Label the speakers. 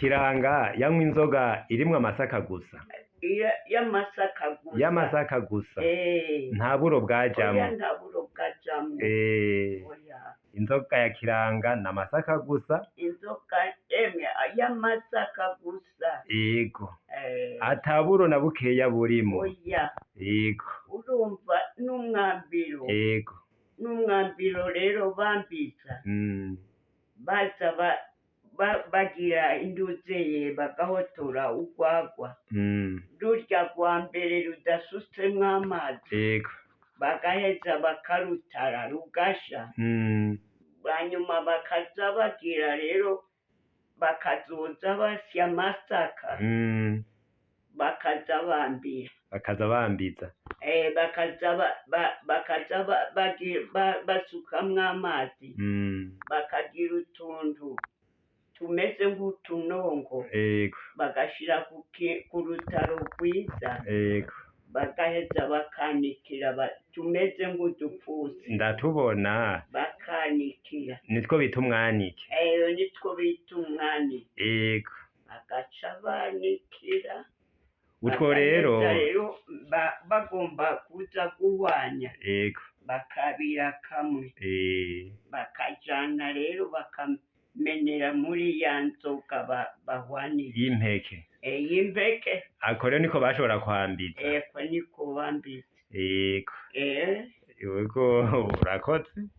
Speaker 1: Kiranga yanywa inzoga irimwo amasaka gusa?
Speaker 2: Y'amasaka gusa.
Speaker 1: Y'amasaka gusa.
Speaker 2: Eh.
Speaker 1: Nta buro
Speaker 2: Oya.
Speaker 1: Bwajamwo?
Speaker 2: Nta buro bwajamwo. Oya.
Speaker 1: Inzoga ya Kiranga ni amasaka gusa?
Speaker 2: Inzoga emwe y'amasaka gusa.
Speaker 1: Yego.
Speaker 2: Eh.
Speaker 1: Ata buro na bukeya burimo?
Speaker 2: Oya.
Speaker 1: Yego.
Speaker 2: Urumva n'umwambiro.
Speaker 1: Yego.
Speaker 2: N'umwambiro rero bambiza, baza bagira induzeye bagahotora urwagwa, rurya rwa mbere rudasutsemwo amazi, bagaheza bakarutara rugasha, hanyuma bakaza bagira rero bakazoza basya amasaka, bakaza bambira.
Speaker 1: Bakaza bambiza.
Speaker 2: Eh, bakaza bakaza basukamwo amazi, bakagira utuntu tumeze nk'utunongo, bagashira ku rutaro rwiza, bagaheza bakanikira tumeze nk'udupfusi.
Speaker 1: Ndatubona.
Speaker 2: Bakanikira.
Speaker 1: Nitwo bita umwanike?
Speaker 2: Eyo nitwo bita umwanike. Bagaca banikira.
Speaker 1: Utwo rero.
Speaker 2: Bagaheza rero bagomba kuza guhwanya, bakabira kamwe, bakajana rero bakamenera muri ya nzoga bahwanije.
Speaker 1: Y'impeke.
Speaker 2: Eh, y'impeke.
Speaker 1: Ako rero niko bashobora kwambiza?
Speaker 2: Eko niko bambiza.
Speaker 1: Yego.
Speaker 2: Eh.
Speaker 1: Yego, urakoze.